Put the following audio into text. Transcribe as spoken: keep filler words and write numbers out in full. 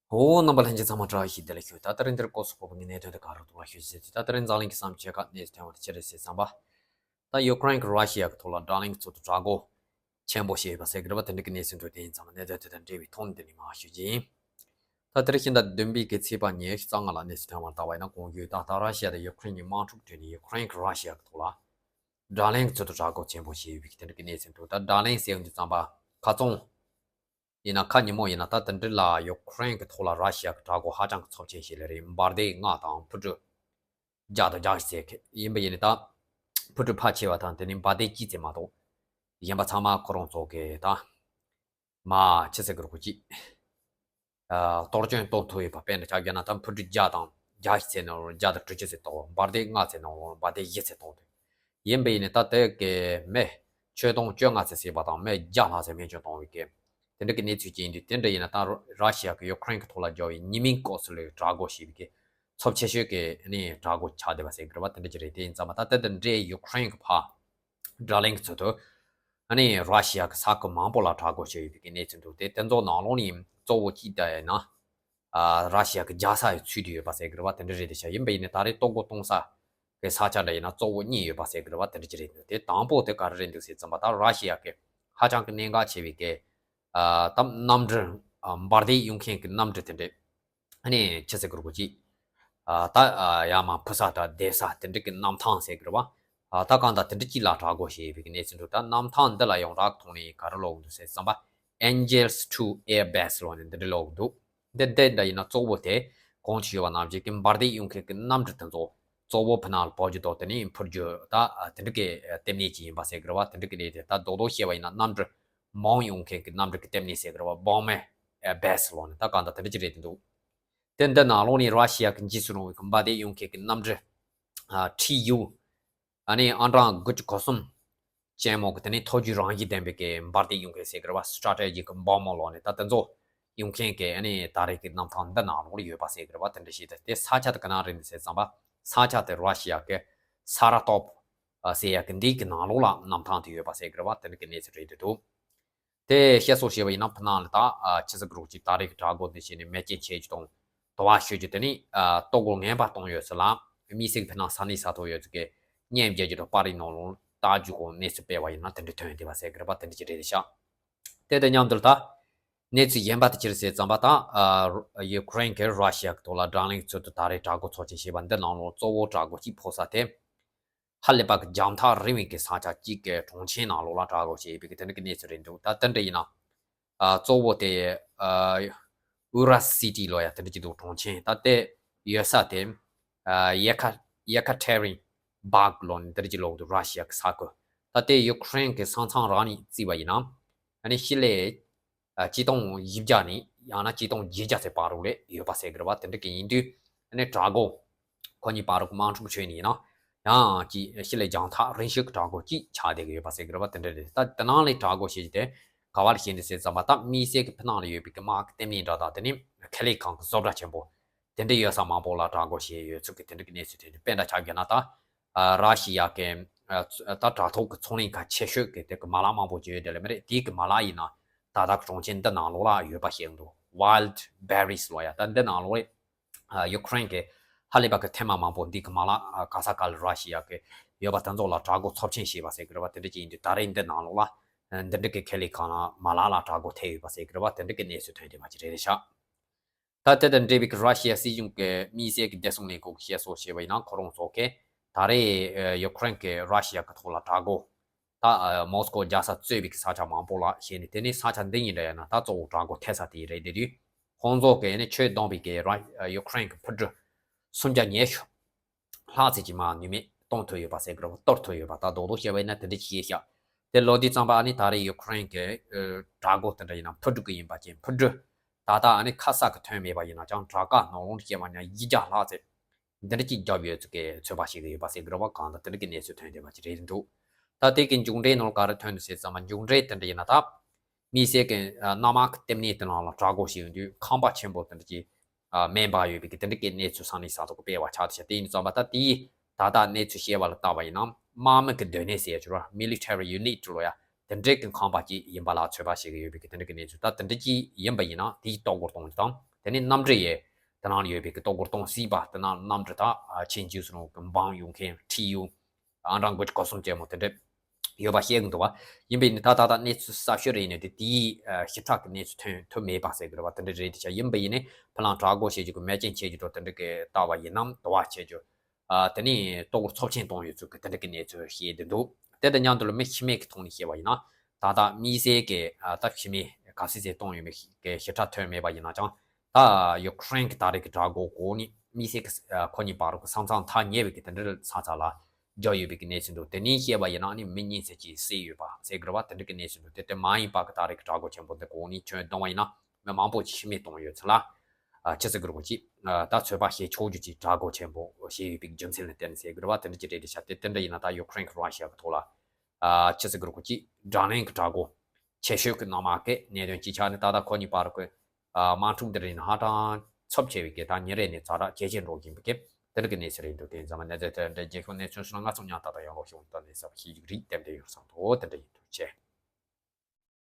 ཨོ། རྣམ་པ་ལྷན་རྒྱས་ཚང་མ་བཀྲ་ཤིས་བདེ་ལེགས་ཞུ། ད་ལྟ་རིང་འདིར་སྐོར་སུ་ཕོག་པའི་གནད་དོན་དེ་ག་རུ་འདུག་ལ་ཞུ་ཟེར་དུས། ད་ལྟ་རིང་འཛམ་གླིང་གི་བསམ་འཆར་ཁག་གནས་ཚུལ་ཐོན་པ་དེ་ཅི་རེད་ཟེར་ཙམ་པ། ད་ཡུ་ཀེ་རེན་གྱི་ར་ཤི་ཡ་གི་ཐོག་ལ་དགྲ་ལན་གྱི་ཚུལ་དུ་དྲག་རྒོལ་ཆེན་པོ་བྱས་ཡོད་པ་ཟེར་གི་རེད་པ། དེ་འདྲ་གི་གནས་ཚུལ་འདུག་དེ་ཡིན་ཙང་གནད་དོན་དེ་དང་འབྲེལ་བའི་ཐོག་ནས་འདི་ནས་མར་ཞུ་རྒྱུ་ཡིན། ད་དེ་རིང་ཕྱི་ཟླ་བདུན་པའི་གི་ཚེས་པ་ཉི་ཤུ་རྩ་ལྔ་ལ་གནས་ཚུལ་ཐོན་པར་བལྟས་པ་ཡིན་ན། གོང་ཞུས་ལྟར་ད་ར་ཤི་ཡ་དང་ཡུ་ཀེ་རེན་གཉིས་དམག་འཁྲུག་བརྒྱབ་ནས་ཡུ་ཀེ་རེན་གྱི་ར་ཤི་ཡ་གི་ཐོག་ལ་དགྲ་ལན་གྱི་ཚུལ་དུ་དྲག་རྒོལ་ཆེན་པོ་བྱས་ཡོད་པའི་དེ་འདྲ་གི་གནས་ཚུལ་འདུག་ད་དགྲ་ལན་ཟེར་ཡོང་དུས་ཙམ་པ་ཁ་ཚོན། ཡིན་ན་ཁ་ཉིན་མོ་ཡིན་ན་ད་དེ་འདྲ་ལ་ཡུ་ཀེ་རེན་གྱི་ཐོག་ལ་ར་ཤི་ཡ་གི་དྲག་རྒོལ་ཧ་ཅང་གི་ཚབས་ཆེན་ཞིག་སླེབས་རེད། འབར་མདེལ་ལྔ་དང་འཕུར་གྲུ་བརྒྱ་དང་བརྒྱད་ཅུ་ཙམ་ཡིན་པ་ཡིན་ན། ད་འཕུར་གྲུ་ཕལ་ཆེ་བ་དང་དེ་ནས་འབར་མདེལ་གཅིག་ཙམ་མ་གཏོགས་གཞན་པ་ཚང་མ་ཁོ་རང་ཚོ་གི་ད་མར་ཆི་ཟེར་གི་རེད། ཁོ་ཅིག་ཨ། གཏོར་སྐྱོན་གཏོང་ཐུབ་ཡོད་པ། དཔེར་ན་ཆ་བཞག་ན་ད་འཕུར་གྲུ་བརྒྱ་དང་བརྒྱད་ཅུ་ཙམ་ནང་ལོགས་བརྒྱ་དང་དྲུག་ཅུ་ཙམ་གཏོར། འབར་མདེལ་ལྔ་ཙམ་ནང་ལོགས་འབར་མདེལ་བཞི་ཙམ་གཏོར་འདུག་ཡིན་པ་ཡིན་ན་ད་དེ་གི་མི་ཁྱོན་བསྡོམས་བཅོ་ལྔ་ཙམ་ཟེར་བ་དང་མི་བརྒྱ་ལྷག་ཙམ་རྨས་སྐྱོན་བཏང་བའི་གི་དེ་འདྲ་གི་གནས་ཚུལ་ཅིག་ཡིན་དུས། དེ་འདྲ་ཡིན་ན་ད་ར་ཤི་ཡ་གི་ཡུ་ཀེ་རེན་གི་ཐོག་ལ་རྒྱག་པའི་ཉེས་མིང་སྐོར་སུ་ལ་དྲག་རྒོལ་བྱས་པའི་གི་ཚབས་ཆེ་ཤོས་ཀྱི་ནི་དྲག་རྒོལ་ཆགས་བསྡད་པ་ཟེར་གི་རེད་པ། དེ་འདྲ་ཅིག་རེད། དེ་ཡིན་ཙང་མ་ད་དེ་དང་འབྲེལ་ཡུ་ཀེ་རེན་གྱི་ཕར་དགྲ་ལན་གྱི་ཚུལ་དུ་ཨ་ནི་ར་ཤི་ཡ་གི་ས་ཁུལ་མང་པོ་ལ་དྲག་རྒོལ་བྱས་ཡོད་པའི་གནས་ཚུལ་འདུག་དེ་དེ་ཚོ་ནང་ལོགས་ནས་གཙོ་བོ་གཅིག་ད་ཡིན་ན། ཨ། ར་ཤི་ཡ་གི་རྒྱལ་ས་ཡང་ཚུད་དེ་ཡོད་པ་ཟེར་གི་རེད་པ། དེ་འདྲ་རེད་དེ་ཤག་ཡིན་པ་ཡིན་ན་ད་རེས་གཏོར་རྒོལ་གཏོང་ས་གི་ས་ཆ་འདྲ་ཡིན་ན་གཙོ་བོ་གཉིས་ཡོད་པ་ཟེར་གི་རེད་པ། དེ་འདྲ་ཅིག་རེད་འདུག་དེ་དང་པོ་དེ་ག་རེ་རེད་འདུག་ཟེར་ཙམ་པ། ད་ར་ཤི་ཡ་གི་ཧ་ཅང་གི་གནད་འགག་ཆེ་བའི་གི་ཨ། ད་གནམ་གྲུ། ཨ། འབར་མདེལ་གཡུག་མཁན་གྱི་གནམ་གྲུ་དེ་འདྲས། ཨ་ནི་ཆི་ཟེར་གི་རེད། ཁོ་ཅིག་ཨ། ད་ཨ། ཡར་མར་འཕུར་ས་དང་བསྡད་ས་དེ་འདྲ་གི་གནམ་ཐང་ཟེར་གི་རེད་པ། ཨ། ད་གང་ལྟར་དེ་འདྲ་ཅིག་ལ་དྲག་རྒོལ་བྱས་པའི་གནས་ཚུལ་འདུག་ད་གནམ་ཐང་འདི་ལ་ཡོངས་གྲགས་ཐོག་ནས་ག་རེ་ཀློག་གི་འདུག་ཟེར་ཙམ་པ། Angels two Air Base ལབ་ནས་འདི་འདྲ་ཀློག་གི་འདུག་འདི་འདི་འདྲ་ཡིན་ན་གཙོ་བོ་དེ་གོང་ཞུས་པ་ནང་བཞིན་གྱི་འབར་མདེལ་གཡུག་མཁན་གྱི་གནམ་གྲུ་དེ་ཚོ་གཙོ་བོ་ཕུ་ནང་ལ་འབབ་རྒྱུ་དང་དེ་ནས་འཕུར་རྒྱུ་ད་དེ་འདྲ་གི་ལྟེ་གནས་ཅིག་ཡིན་པ་ཟེར་གི་རེད་པ། དེ་འདྲ་གི་གནས་དེ་ད་རྡོག་རྡོག་བཤད་པ་ཡིན་ན་གནམ་གྲུ་མང་གཡུག་མཁན་གྱི་གནམ་གྲུ་གི་ལྟེ་གནས་ཟེར་གི་རེད་པ། Bomber Base ལབ་ནས་ད་གང་ལྟར་དེ་འདྲ་ཅིག་རེད་འདུག་དེ་འདི་ནང་ལོགས་ནས་ར་ཤི་ཡ་གི་འཇིགས་སུ་རུང་བའི་གི་འབར་མདེལ་གཡུག་མཁན་གྱི་གནམ་གྲུ། ཨ། ཁྲི་ཡུ། ཨ་ནི་ཨང་གྲངས་དགུ་བཅུ་གོ་གསུམ་ཅན་མོ་གི་དེ་ནས་མཐོ་རྒྱུག་རང་བཞིན་ལྡན་པའི་གི་འབར་མདེལ་གཡུག་མཁན་ཟེར་གི་རེད་པ། Strategic Bomber ལབ་ནས་ད་དེ་ཚོ་གཡུག་མཁན་གྱི་ཨ་ནི་ད་རེས་ཀྱི་གནམ་ཐང་འདི་ནང་ལོགས་ལ་ཡོད་པ་ཟེར་གི་རེད་པ། དེ་འདྲ་ཞིག་དེ་དེ་ས་ཆ་དེ་ག་ནས་རེད་ཟེར་ཙམ་པ། ས་ཆ་དེ་ར་ཤི་ཡ་གི་ས་ར་ཏོབ་ཟེར་ཡ་གི་འདི་གི་ནང་ལོགས་ལ་གནམ་ཐང་དེ་ཡོད་པ་ཟེར་གི་རེད་པ། དེ་འདྲ་གི་གནས་ཚུལ་རེད་འདུག་དེ་བཤད་སྲོལ་བྱས་པ་ཡིན་ན་ཕུ་ནང་ལ་ད་ཨ། ཆི་ཟེར་གི་རེད། ཅིག་ད་རེས་ཀྱི་དྲག་རྒོལ་འདི་བྱས་ནས་མེ་ཅན་ཆེ་རྒྱུ་དང་དུ་བ་ཤོར་རྒྱུ་དེ་ནི། ཨ། གཏོར་རྒོལ་ངན་པ་བཏང་ཡོད་ས་ལ། དམིགས་བསལ་གྱི་ཕུ་ནང་ས་གནས་ས་ཐོག་ཡོད་ཚོ་གི་གཉེན་རྒྱལ་རྒྱུ་དང་པར་རིས་ནང་ལོགས་ལྟ་རྒྱུ་གོང་གནས་ཚུལ་སྤེལ་བ་ཡིན་ན་དེ་འདྲ་ཐོན་བསྡད་པ་ཟེར་གི་རེད་པ། དེ་འདྲ་ཅིག་རེད་ཤག་དེ་དང་མཉམ་དུ་ད་གནས་ཚུལ་གཞན་པ་དེ་ཅི་རེད་ཟེར་ཙམ་པ། ད་ཨ། ཡུ་ཀེ་རེན་གྱིས་ར་ཤི་ཡ་གི་ཐོག་ལ་དགྲ་ལན་གྱི་ཚུལ་དུ་ད་རེས་དྲག་རྒོལ་ཚབས་ཆེན་བྱས་པ་འདི་ནང་ལོགས་གཙོ་བོ་དྲག་རྒོལ་གཅིག་ཕོག་ས་དེ། ཧ་ལས་པ་གི་རྒྱང་ཐག་རིང་བའི་གི་ས་ཆ་གཅིག་གི་གྲོང་ཁྱེར་ནང་ལོགས་ལ་དྲག་རྒོལ་བྱས་ཡོད་པའི་གི་དེ་འདྲ་གི་གནས་ཚུལ་རེད་འདུག་ད་དེ་འདྲ་ཡིན་ན། ཨ། གཙོ་བོ་དེ། ཨ། ཨུ་ར་སི་ཊི་ལབ་ཡ་དེ་འདྲ་ཅིག་འདུག་གྲོང་ཁྱེར་ད་དེ་ཡོད་ས་དེ། ཨ། ཡེ་ཁ་ཡེ་ཁ་ཐེ་རིན་སྦག་ལབ་ནས་དེ་འདྲ་ཅིག་ལབ་འདུག་ར་ཤི་ཡ་གི་ས་ཁུལ། ད་དེ་ཡུ་ཀེ་རེན་གི་ས་མཚམས་རང་ནས་བརྩིས་པ་ཡིན་ན། ཨ་ནི་ཕྱི་ལོ་ཆིག་སྟོང་བཞི་བརྒྱ་ནས་ཡང་ན་ཆིག་སྟོང་བརྒྱད་བརྒྱ་ཚོའི་བར་དུ་ལ་ཡོད་པ་ཟེར་གི་རེད་པ། དེ་འདྲ་གི་ཡིན་དུས་ཨ་ནི་དྲག་རྒོལ་ཁོ་གཉིས་བར་དུ་དམག་འཁྲུག་བྱས་ནས་ཡིན་ན་ཡང་ཅིག་ཕྱི་ལོ་རྒྱང་ཐག་རིང་ཤོས་ཀྱི་དྲག་རྒོལ་གཅིག་ཆགས་བསྡད་ཀྱི་ཡོད་པ་ཟེར་གི་རེད་པ། དེ་འདྲ་རེད། ད་དེ་ནང་ལས་དྲག་རྒོལ་བྱེད་རྒྱུ་དེ་ག་བ་ལ་བྱེད་འདི་ཟེར་ཙམ་པ། ད་དམིགས་བསལ་གྱི་ཕུ་ནང་ལ་ཡོད་པའི་གི་དམག་གི་ལྟེ་གནས་འདྲ་དང་དེ་ནས་ཁེ་ལས་ཁང་གི་བཟོ་གྲྭ་ཆེན་པོ་དེ་འདྲ་ཡོད་ས་མང་པོ་ལ་དྲག་རྒོལ་བྱས་ཡོད་ཚུལ་གྱི་དེ་འདྲ་གི་གནས་ཚུལ་ཐོན་འདུག་དཔེར་ན་ཆ་བཞག་ན་ད། ཨ། ར་ཤི་ཡ་གི། ཨ། ད་དྲག་ཐོག་གི་ཚོང་ལས་ཁང་ཆེ་ཤོས་ཀྱི་དེ་གི་མ་ལག་མང་པོ་ཅིག་ཡོད་དེ་ལ་མ་རེད། དེའི་གི་མ་ལག་ཡིན་ན་ད་ལྟ་གི་གྲོང་ཁྱེར་འདི་ནང་ལོགས་ལ་ཡོད་པ་ཤེས་འདུག Wildberries ལབ་ཡ་ད་འདི་ནང་ལོགས་ལ། ཨ། ཡུ་ཀེ་རེན་གི་ཧ་ལས་པ་གི་ཐེངས་མ་མང་པོ་འདི་གི་མ་ལག་ཨ། ག་ས་ག་ལ་ར་ཤི་ཡ་གི་ཡོད་པ་དེ་ཚོ་ལ་དྲག་རྒོལ་ཚབས་ཆེན་བྱས་པ་ཟེར་གི་རེད་པ། དེ་འདྲ་ཅིག་ཡིན་དུས་ད་རེས་འདི་ནང་ལོགས་ལ་འདི་འདྲ་གི་ཁེ་ལས་ཁང་ལ་མ་ལག་ལ་དྲག་རྒོལ་ཐེབས་ཡོད་པ་ཟེར་གི་རེད་པ། དེ་འདྲ་གི་གནས་ཚུལ་ཐོན་བསྡད་པ་ཅིག་རེད་རེད་ཤག་ད་དེ་དང་འབྲེལ་བའི་གི་ར་ཤི་ཡ་སྲིད་གཞུང་གི་དམིགས་བསལ་གི་བདེ་སྲུང་ལས་ཁུངས་ཀྱིས་བཤད་སྲོལ་བྱས་པ་ཡིན་ན། ཁོ་རང་ཚོ་གིས་ད་རེས་ཡུ་ཀེ་རེན་གྱིས་ར་ཤི་ཡ་གི་ཐོག་ལ་དྲག་རྒོལ་ད་མོ་སི་ཀོ་རྒྱལ་ས་གཙོས་པའི་གི་ས་ཆ་མང་པོ་ལ་བྱས་ནས། དེ་ནས་ས་ཆ་འདི་གཉིས་འདྲ་ཡིན་ན་ད་གཙོ་བོ་དྲག་རྒོལ་ཐེབས་ས་དེ་རེད་བསྡད་དུས། ཁོང་ཚོ་གིས་ནི་ཁྱོན་བསྡོམས་པའི་གི་ར་ཡུ་ཀེ་རེན་གྱི་འཕུར་གྲུ་སུམ་བརྒྱ་ཉི་ཤུ་ལྷག་ཙམ་ཅིག་མར་ནུས་མེད་གཏོང་ཐུབ་ཡོད་པ་ཟེར་གི་རེད་པ། གཏོར་ཐུབ་ཡོད་པ། ད་རྡོག་རྡོག་བཤད་པ་ཡིན་ན་དེ་འདྲ་ཅིག་བཤད་ཤག་དེ་ལོ་དུས་ཙམ་པ་ཨ་ནི་ད་རེས་ཡུ་ཀེ་རེན་གྱི་ཨ། དྲག་རྒོལ་དེ་འདྲ་ཡིན་ན་འཕུར་གྲུ་གི་ཡིན་པ་ཅན། འཕུར་གྲུ་ད་ལྟ་ཨ་ནི་ཁ་གསལ་གི་ཐོན་མེད་པ་ཡིན་ན་ཡང་དྲག་ཀ་ནང་ལོགས་བཤད་པ་ཡིན་ན་བཞི་བརྒྱ་ལྷག་ཙམ་འདི་འདྲ་ཅིག་བརྒྱབ་ཡོད་ཚུལ་གྱི་ཚོད་དཔག་བྱེད་ཀྱི་ཡོད་པ་ཟེར་གི་རེད་པ། གང་ལྟར་དེ་འདྲ་གི་གནས་ཚུལ་ཐོན་བསྡད་པ་ཅིག་རེད་འདུག་ད་དེ་གི་མཇུག་འབྲས་ནང་ག་རེ་ཐོན་འདུག་ཟེར་ཙམ་པ། མཇུག་འབྲས་དེ་འདྲ་ཡིན་ན་ད། དམིགས་བསལ་གྱི་ཨ། གནམ་དམག་གི་ལྟེ་གནས་དེ་ནང་ལ་དྲག་རྒོལ་བྱས་ཡོང་དུས་ཁང་པ་ཆེན་པོ་དེ་འདྲ་ཅིག་ཨ། མེ་འབར་ཡོད་པའི་གི་དེ་འདྲ་གི་གནས་ཚུལ་ས་གནས་ས་ཐོག་གི་སྤེལ་བ་ཆགས་བསྡད་ཤག་དེ་ཡིན་ཙམ་པ་ད་དེའི་ད་ལྟ་གནས་ཚུལ་བཤད་པ་ལ་བལྟས་པ་ཡིན་ན། དམག་མི་གི་སྡོད་གནས་ཟེར་ཡ་ཅིག་རེད་པ། Military unit ལབ་ཡ་དེ་འདྲ་གི་ཁང་པ་ཅིག་ཡིན་པ་ལ་ཚོད་དཔག་བྱེད་ཀྱི་ཡོད་པའི་གི་དེ་འདྲ་གི་གནས་ཚུལ། ད་དེ་འདྲ་ཅིག་ཡིན་པ་ཡིན་ན་དེའི་གཏོར་རྒོལ་གཏོང་རྒྱུ་དང་། དེ་ནས་གནམ་གྲུ་ཡི་དེ་ནང་ཡོད་པའི་གི་ལྟོ་གོས་གཏོང་སྲིད་པ། དེ་ནང་གནམ་གྲུ་དང་ཆེན་ཇིའུ་སུ་རུང་གི་འབངས་ཡོང་མཁན་ཁྲིད་ཡུལ། ཨང་གྲངས་དགུ་བཅུ་གོ་གསུམ་ཅན་མོ་དེ་འདྲ་ཡོད་པ་བཤད་གི་འདུག་བ། ཡིན་པས་ནི་ད་ད་ལྟ་གནས་ཚུལ་གསར་ཤོས་རེད་ནི་དེ་དེའི་ཞིབ་ཕྲ་གི་གནས་ཚུལ་ཐོན་ཐུབ་མེད་པ་ཟེར་གི་རེད་བ། དེ་འདྲ་རེད་དེ་ཆ། ཡིན་པ་ཡིན་ནི་ཕ་ལང་བྲག་སྒོ་བྱེད་རྒྱུ་གི་མེ་ཅན་བྱེད་རྒྱུ་དོ་དེ་འདྲ་གི་ལྟ་བ་ཡིན་ནམ། དུ་བ་བྱེད་རྒྱུ། ཨ་དེ་ནས་ལྟོ་གོས་ཚབས་ཆེན་གཏོང་ཡོད་ཚུལ་གི་དེ་འདྲ་གི་གནས་ཚུལ་བཤད་དེ་འདུག་དེ་དང་མཉམ་དུ་ལ་མི་ཤི་རྨས་ཀྱི་ཐོག་ནས་བཤད་པ་ཡིན་ན། ད་ལྟ་དམིགས་བསལ་གི་ཨ་ད་ཤི་རྨས་ག་ཚོད་ཚོད་གཏོང་ཡོད་མེད་གི་ཞིབ་ཕྲ་ཐོན་མེད་པ་ཡིན་ན་ཀྱང་། ད་ཡུ་ཀེ་རེན་གི་ད་རེས་ཀྱི་བྲག་སྒོ་གོ་ནི་དམིགས་བསལ་གི་ཨ་ཁོ་གཉིས་བར་གི་ས་མཚམས་ཐག་ཉེ་བའི་གི་དེ་འདྲ་ས་ཚ་ལ་འཇོག་ཡོད་པའི་གི་གནས་ཚུལ་འདུག་དེ་ནས་བཤད་པ་ཡིན་ན་ནི་མི་གཉིས་ཚོད་ཀྱིས་བསད་ཡོད་པ་ཟེར་གི་རེད་བ། དེ་འདྲ་གི་གནས་ཚུལ་འདུག་དེ་དེ་མ་ཡིན་པ་གི་ད་རེས་ཀྱི་བྲག་སྒོ་ཆེན་པོ་འདི་གོ་ནི་ཁྱོན་བརྡུང་བ་ཡིན་ན་མི་མང་པོ་ཅིག་ཤི་རྨས་གཏོང་ཡོད་ཚུལ་ལ། ཨ་ཅི་ཟེར་གི་རེད་གོ་ཅི། ཨ་ད་ཚོད་དཔག་བྱེད་ཆོག་རྒྱུ་ཅིག་བྲག་སྒོ་ཆེན་པོ་ཞེས་ཡོད་པའི་རྒྱུ་མཚན་ལ་བརྟེན་ནས་ཟེར་གི་རེད་བ། དེ་འདྲ་ཅིག་རེད་དེ་ཤ། དེ་དེ་འདྲ་ཡིན་ན་ད་ཡུ་ཀེ་རེན་གི་རུ་ཤི་ཡ་གི་ཐོག་ལ། ཨ་ཅི་ཟེར་གི་རེད་གོ་ཅི། སྒྲ་ལན་གི་བྲག་སྒོ་ཆེ་ཤོས་གི་ནང་མ་གི་གནད་དོན་ཅིག་ཆགས་ནས་ད་ལྟ་ཁོ་གཉིས་བར་གི་ཨ་དམག་འཁྲུག་འདི་རིགས་ནི་ཧ་ཅང་ཚབས་ཆེ་བའི་གི་ད་ཉིན་རེ་ནས་ཛ་དྲག་ཇེ་ཆེར་འགྲོ་བཞིན་པའི་གི་དེ་འདྲ་གི་གནས་ཚུལ་རེད་འདུག་དེ་ཡིན་ཙང་མ་གནས་ཚུལ་དེ་འདྲ་རྒྱལ་ཁབ་གནས་ཚུལ་སོགས་ལ་ང་ཚོ་མཉམ་ད་ལྟ་ཡང་ལོག་ཤོག་ད་གནས་ཚུལ་ཤེས་རྒྱུ་རིགས་ཏན་ཏན་ཡོད་བསམ་འདུག་དེ་འདྲ་ཡིན་འདུག་ཆེ།